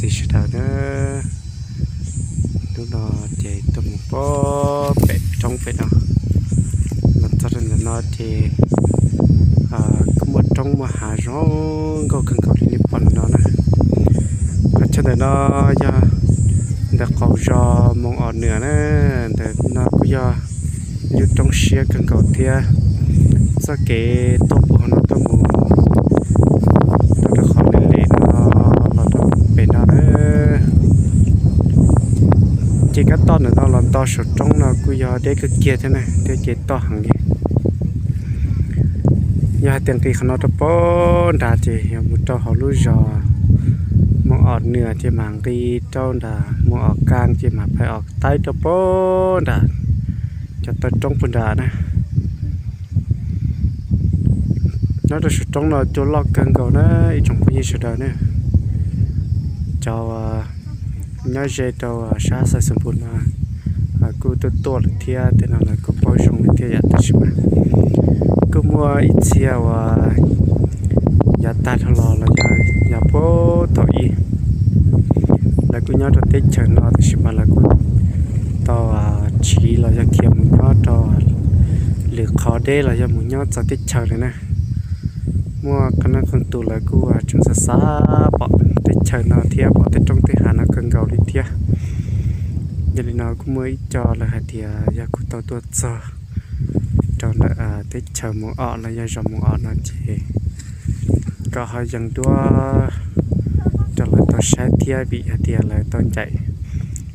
Sawv daws na, hnub no ces tuaj mus pem roob pem no, los txog rau ntawm no ces kuj muaj roob muaj hav zoo nkauj kawg nkaus li nej pom no na. Qhov chaw ntawm no yog ntawm qaum zos Moos Om Nwm na, ntawm no kuj yog ib lub roob siab kawg nkaus thiab. Txoj kev tuaj puag no tuaj mus rau qhov li li no los rau pem no na. Ces kab toj ntawm no los nto saum roob no kuj yog deb kawg kiag thiab na, thiab ces toj heev li. Yog hais tias nqis qhov no rau pem nrad ces yog mus rau hauv lub zos Moos Om Nwm ces mam nqis rau nram Moos Om Kaas ces mam phais Om Taib rau pem nrad, cov taw roob puag nrad na. Nyob rau saum roob no cua loj kawg nkaus na ib tsoom phooj ywg sawv daws na. Cov nyob ze rau sab Xais Xoom Pus no kuj tuaj tuaj lawm thiab, tej no lawv kuj paub zoo lawm thiab yom, tab sis mas kuj muaj ib txhia uas yav tag dhau los los yog yav puag thaum ub lawv kuj nyob rau teb chaws no tab sis mas lawv kuj tau tsiv los yog khiav mus nyob rau lwm qhov deb los yog mus nyob txawv teb chaws lawm na. Muaj qee leej qee tus lawv kuj tseem xav xav pom teb chaws no thiab pom tej roob tej hav no kawg nkaus li thiab. Yog li no kuj muaj ib co lawv hais tias yog kuv tau tuaj txog rau ntawm teb chaws Moos Om los yog zos Moos Om no ces kom ho yees duab rau lawv tau saib thiab, vim hais tias lawv tau ncaim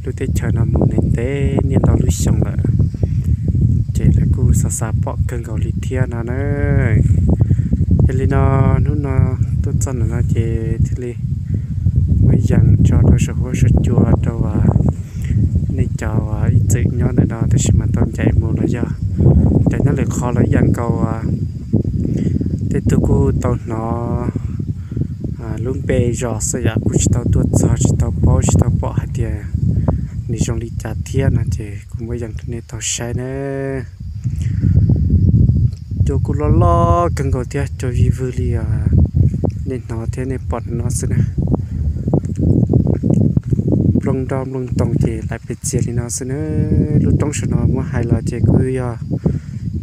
lub teb chaws no mus ntev ntev niaj ntau lub xyoo lawm, ces lawv kuj xav xav pom kawg nkaus li thiab no na. Yog li no hnub no tuaj txog ntawm no ces thiaj li muab yees tso rau saum huab saum cua rau nej cov ib txwm nyob ntawm no tab sis mas tau ncaim mus los yog cov nyob lwm qhov los ib yam nkaus. Tej tug kuj tau hnov lub npe zos xwb yom, kuj tsis tau tuaj txog, tsis tau paub, tsis tau pom hais tias nws zoo li cas thiab no ces kuv muab yees rau nej tau saib na. Cua kuj loj loj kawg nkaus thiab, cua vij vwg li nej hnov thiab nej pom no xwb na. Nplooj nroj nplooj ntoo ces lais pes txias li no xwb na. Lub roob saum no muab hais los ces kuj yog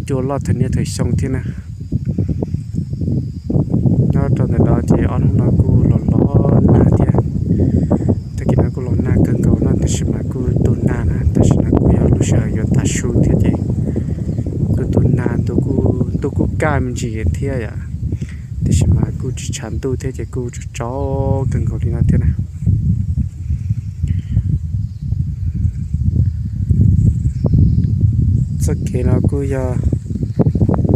cua loj thawm niaj thawm xyoo thiab na. Nyob rau ntawm no ces ob hnub no kuj los los nag thiab. Tag kis no kuj los nag kawg nkaus no tab sis mas kuj tu nag na, tam sim no kuj yog lub sij hawm yuav tav su thiab ces kuj tu nag, ntuj kuj kaj me ntsis thiab yom, tab sis mas kuj tsis tshav ntuj thiab ces kuj tsaus tsaus kawg nkaus li no thiab na. Txoj kev no kuj yog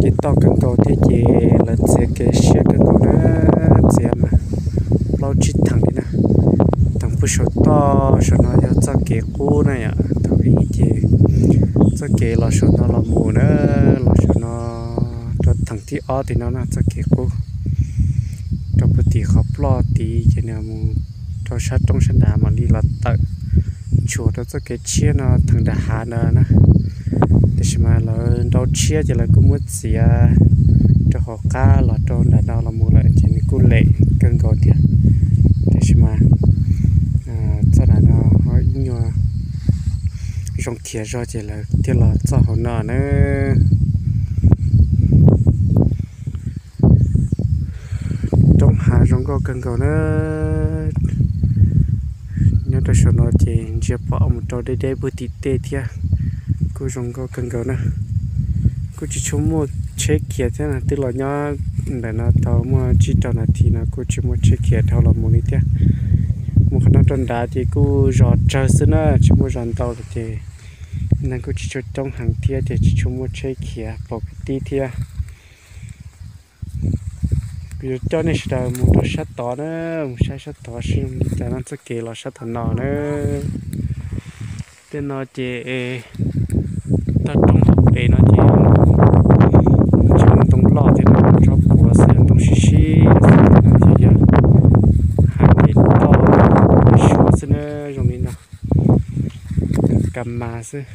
kev toj kawg nkaus thiab ces lawv txiav kev siab kawg nkaus na, txiav mas plaub tsib theem li na. Theem puag saum toj saum no yog txoj kev qub na yom, thaum ub ces txoj kev los saum no los mus na, los saum no rau theem thib ob tim no na txoj kev qub. Rau puag tim qhov ploj tid ces nws mus rau sab roob sab nrad mam li los tawm tshuam rau txoj kev tshiab no theem nram hav ntawd na. Tab sis mas lawv nrau tshiab ces lawv kuj muab txiav rau hauv qab los rau nram no los mus lawm ces nws kuj lem kawg nkaus thiab. Tab sis mas txoj nram no ho ib nyuag zoo khiav zog ces lawv thiaj los txoj hauv no na. Roob hav zoo nkauj kawg nkaus na. Nyob rau saum no ces ntsia pom mus rau deb deb puag tim tej thiab, kuj zoo nkauj kawg nkaus na. Kuj tsis tshua muaj tsheb khiav thiab, twb los nyob ntawm no tau muaj tsib rau nas this no kuj tsis muaj tsheb khiav dhau los mus li thiab. Mus qhov no rau nrad ces kuj zos tsawg xwb na, tsis muaj zos ntau lawm ces neeg kuj tsis tshua coob heev thiab ces tsis tshua muaj tsheb khiav pom kwv tij thiab. Kuv yuav coj nej sawv daws mus rau sab tod na, mus saib sab tod seb li cas no txoj kev los sab tom no na. Tej no ces toj roob hauv pes no ces tsis muaj ntoo loj thiab, tsob puav xwb, ntoo sib sib xwb no ces yog hais toj suav xwb na, zoo li no, ka mas xwb.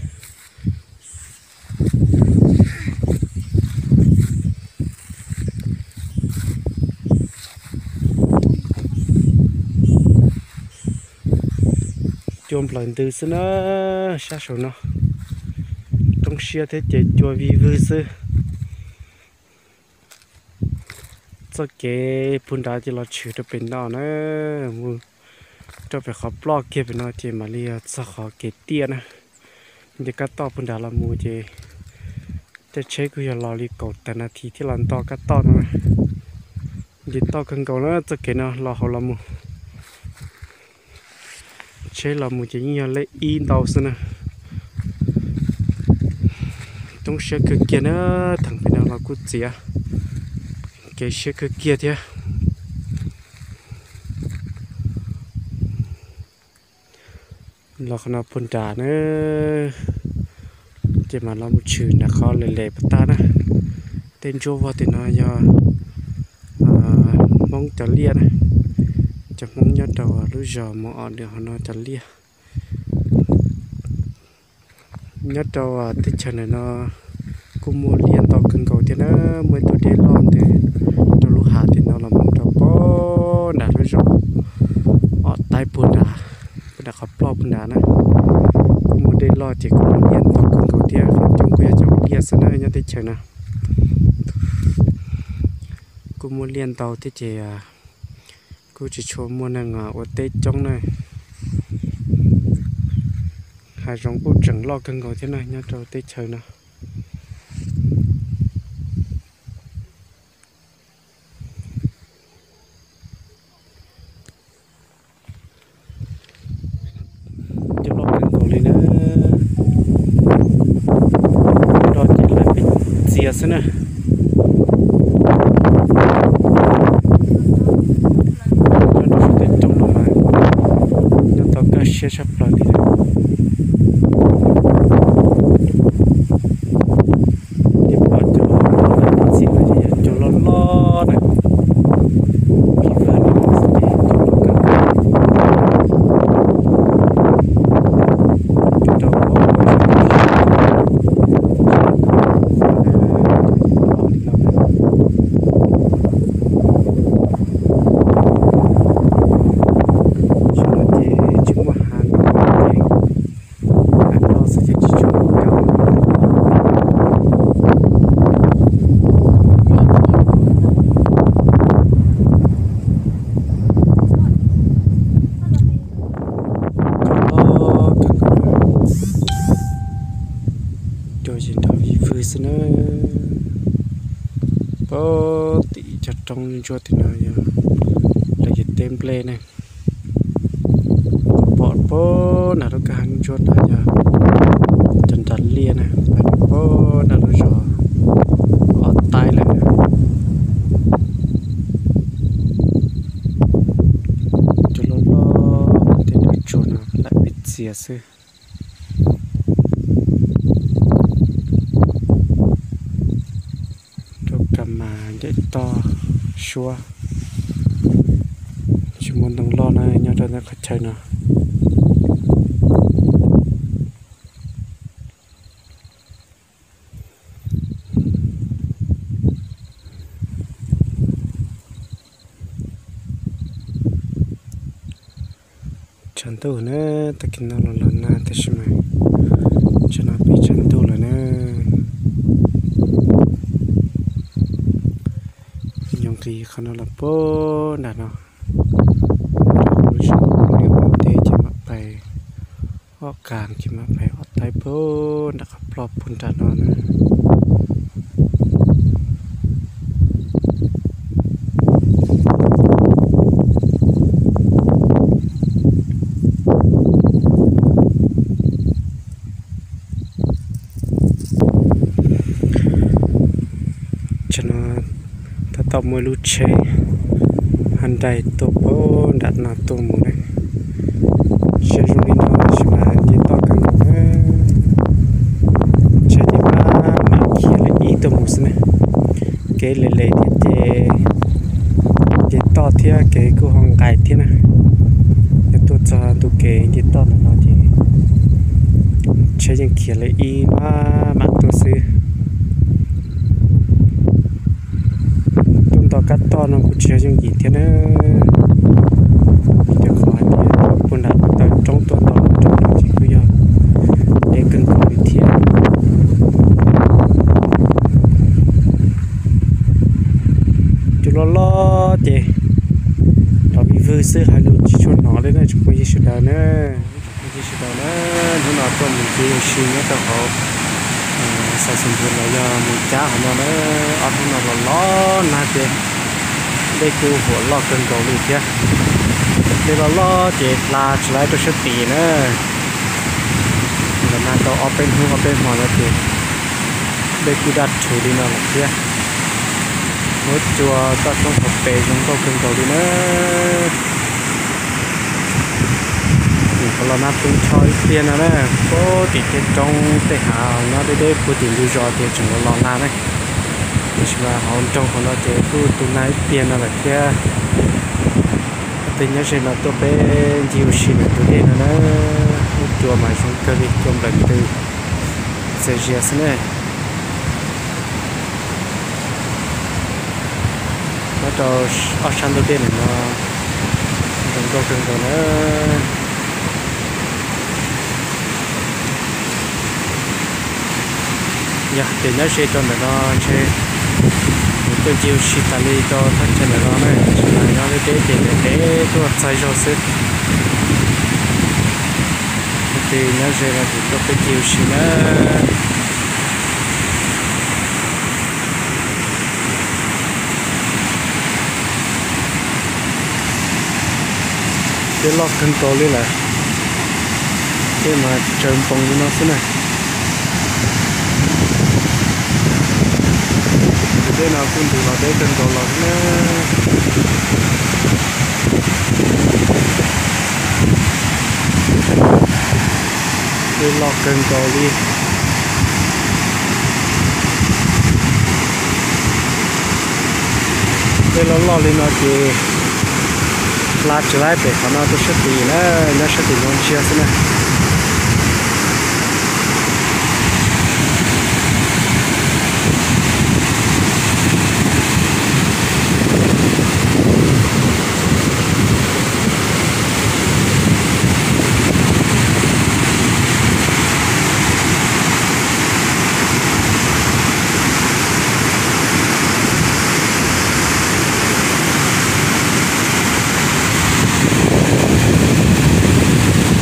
Cua nplawm ntws xwb na, sab saum no roob siab thiab ces cua vij vwg xwb. Txoj kev puag nrad ces los tshwm rau pem no na, mus rau pem qhov ploj kiag pem no ces mam li txog qhov kev tiaj na. Ces kab toj puag nrad los mus ces tej tsheb kuj yog los li kaum tawm nas this thiaj los nto kab toj no. Ces toj kawg nkaus na, txoj kev no los hauv los mus, tsheb los mus ces yeej yog lej ib ntau xwb na. Roob siab kawg kiag na, theem pem no los kuj txias, kev siab kawg kiag thiab. Los qhov no puag nram na, ces mam los mus tshwm nram qhov lem lem puag ta na. Tej ntsuab vog tim no yog Hmoob cov liaj na, cov Hmoob nyob rau lub zos Moos Os Dwm hauv no cov liaj. Nyob rau teb chaws ntawm no kuj muaj liaj ntau kawg nkaus thiab na, muaj ib tug dej loj ntws rau lub hav tim no los mus rau puag nram lub zos Os Taib puag nram, puag nram qhov ploj puag nrad na. Kuj muaj dej loj ces kuj muaj liaj ntau kawg nkaus thiab, feem coob kuj yog cov ua liaj xwb na nyob teb chaws no. Kuj muaj liaj ntau thiab ces kuj tsis tshua muaj neeg ua teb coob na. Hav zoov kuj tseem loj kawg nkaus thiab na nyob rau teb chaws no. Cua loj kawg nkaus li na, do ces lawv pem txias xwb na. Nyob rau saum tej roob no mas nyob tau kaj siab tshaj plaws li. Ces pom cua txi no ces yog cua loj loj na. Xyoo no ces tsis muaj hav, hav loj xwb ces tsis tshua muaj cua. Cua loj kawg nkaus, cua ces nrov vij vwg xwb na. Puag tim cov roob ntsuab tim no yog lawv yog teb nplej ne. Pom puag nram lub kaj ntsuab no yog cov nram liaj na, puag nram lub zos Os Taib lawm. Cua loj loj, tej nroj tsuag no lam pem txias xwb. Rau ka mas ncaim toj suab, tsis muaj ntoo loj na nyob rau ntawm qhov chaw no. Tshav ntuj na, tag kis no los los nag tab sis mas tsam no pib tshav ntuj lawm na. Yuav nqis qhov no los puag nram no, lub zos Liaj Ua Teb ces mam pais Ob Kas ces mam pais Ob Taib puag nram qhov ploj puag nram no na. Tsam no tab tom muaj ib lub tsheb Hyundai tuaj puag nram no tuaj mus na. Tsheb zoo li no tab sis mas nce toj kawg nkaus na. Tsheb ces maj mam khiav li ib tuaj mus xwb na. Kev lem lem thiab ces nce toj thiab kev kuj ho nqaim thiab na. Yog tuaj txog ntu kev nce toj ntawm no ces tsheb yeej khiav li ib maj mam tuaj xwb. Tuaj nto kab toj no kuj tsis yog yooj yim thiab na. Rau qhov hais tias puag nram taw roob tuaj nto Pw xwb hais lus tsis tshua hnov li na tsoom phooj ywg sawv daws na. Tsoom phooj ywg sawv daws na, hnub no tuaj mus ncig ua si nyob rau hauv Xais Xais Npuas los yog mus cab hauv no na. Ob hnub no los los nag ces dej kuj huam loj kawg nkaus li thiab. Dej loj loj ces hla tsis laib rau sab tid na. Los nag tau ob peb hnub ob peb hmo no ces dej kuj daj rhuv li no lawm thiab. Huab cua toj roob hauv pes zoo nkauj kawg nkaus li na. Tim qhov los nag tu nrho ib pliag no na, puag tim tej roob tej hav nyob deb deb puag tim ntug zos tias tseem los los nag na. Tiam sis mas hauv nroog hauv no ces kuj tu nag ib pliag no lawm thiab. Tej nyob ze no tuaj peb ncig ua si ntawm tus dej no na, huab cua mas zoo kawg li, cua nplaim ntws txias zias xwb ne. Nyob rau ob sab ntug dej ntawm no zoo nkauj kawg nkaus na. Yog hais tias nyob ze rau ntawm no ntshe kuv tuaj ncig ua si tas li rau thaj chaw ntawm no na, tab sis mas nyob deb deb ces ntev ntev tuaj txaig zog xwb. Tus twg nyob ze no ces tuaj peb ncig ua si na. Dej loj kawg nkaus li lawm, dej mas tsawv npoos li no xwb na. Tus dej no kuj ntws los deb kawg nkaus los xwb na. Dej loj kawg nkaus li. Dej loj loj li no ces hla tsis laib pem qhov no rau sab tid na, nyob sab tim no ntsia xwb na.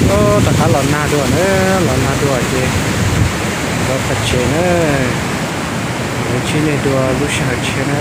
Rov qab los nag dua na, los nag dua ces rov qab tsev na. Lawv ntsib nej dua lub sij hawm tshiab na.